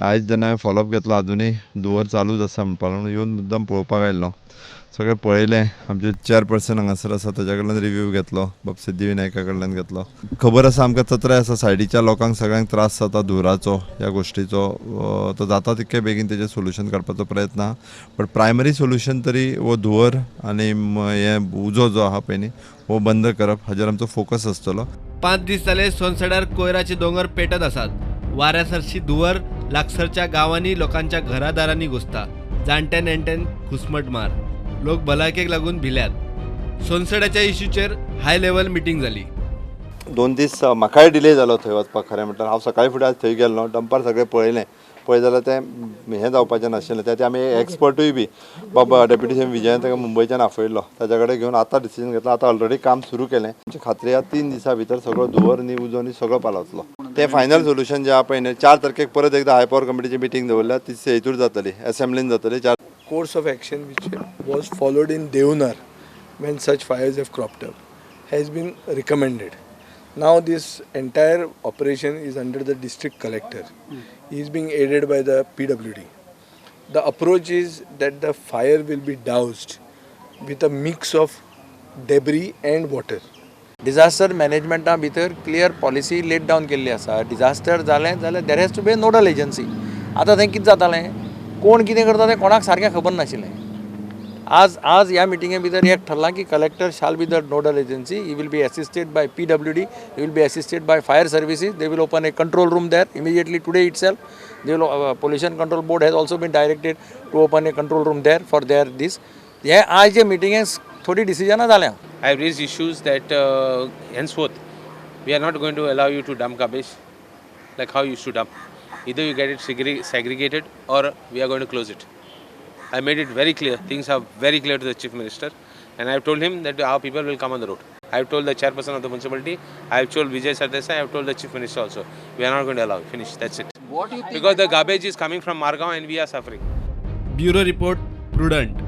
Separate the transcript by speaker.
Speaker 1: आयज जेन्ना हांवें फॉलोअप घेतलो, आजुनूय धुंवर चालूच आसा म्हणपाक लागलो. येवन मुद्दम पळोवपाक आयिल्लो, सगळें पळयलें. आमचे चेअरपर्सन हांगासर आसा, ताच्या कडल्यान रिव्यू घेतलो, बाब सिद्धिविनायका कडल्यान घेतलो. खबर आसा आमकां, चत्राय आसा, सायडीच्या लोकांक सगळ्यांक त्रास जाता धुंवराचो, ह्या गोश्टीचो. तो जाता तितके बेगीन तेजें सोल्युशन काडपाचो प्रयत्न आहा, बट प्रायमरी सोल्युशन तरी हो धुंवर आनी हें उजो जो आहा पळय न्ही, हो बंद करप हाजेर आमचो फोकस आसतलो.
Speaker 2: 5 दीस जाले सोनसड्यार कोयराचे दोंगर पेटत आसात. वाऱ्या सरशी धुंवर लागसरच्या गांवांनी लोकांच्या घरादारांनी घुसता. जाणट्या नेणट्यान घुसमटमार. लोक भलायकेक लागून भिल्यात. सोनसड्याच्या इश्यूचेर हाय लेवल मिटींग जाली.
Speaker 1: 2 दीस म्हाकाय डिले जालो थंय वचपाक. खरें म्हटल्यार हांव सकाळी फुडें आज थंय गेल्लो, डंपार सगळें पळयलें. पळय जाल्यार तें हें जावपाचें नाशिल्लें. त्या आमी एक्सपर्टूय बी बाबा डेप्युटी सीएम विजयान ताका मुंबयच्यान आपयल्लो, ताच्या कडेन घेवन आतां डिसिजन घेतलो. आतां ऑलरेडी काम सुरू केलें. आमची खात्री आहा, 3 दिसां भितर सगळो धुंवर न्ही उजो न्ही सगळो पालवतलो. तें फायनल सोल्युशन जें आहा पळय न्ही, 4 तारखेक परत एकदां हाय पॉवर कमिटीची मिटींग दवरल्या. ती हेतूर जातली, एसेंब्लीन जातली 4.
Speaker 3: Course of action which was followed in Deonar when such fires have cropped up has been recommended. Now this entire operation is under the district collector. He is being aided by the PWD. The approach is that the fire will be doused with a mix of debris and water.
Speaker 4: Disaster मॅनेजमेंटा भितर clear policy lead down केल्ली आसा. Disaster जालें जाल्यार there has to be a nodal agency. आतां थंय कितें जातालें, कोण कितें करता तें कोणाक सारकें खबर नाशिल्लें. आज ह्या मिटिंगे भितर एक ठरलां की collector shall be the nodal agency. He will be assisted by PWD, he will be assisted by fire services. They will open a control room there immediately today itself. They will Pollution Control Board has also been directed to open a control room there for their this. हे आज जे मिटिंगेक थोडी डिसिजनां जाल्या.
Speaker 5: I have raised issues that henceforth we are not going to allow you to dump garbage like how you used to dump. Either you get it segregated or we are going to close it. I made it very clear. Things are very clear to the Chief Minister, and I have told him that our people will come on the road. I have told the chairperson of the municipality, I have told Vijay Sardesai, I have told the Chief Minister also. We are not going to allow it. Finish. That's it.
Speaker 6: What do you think?
Speaker 5: Because the garbage is coming from Margao and we are suffering.
Speaker 2: Bureau report, prudent.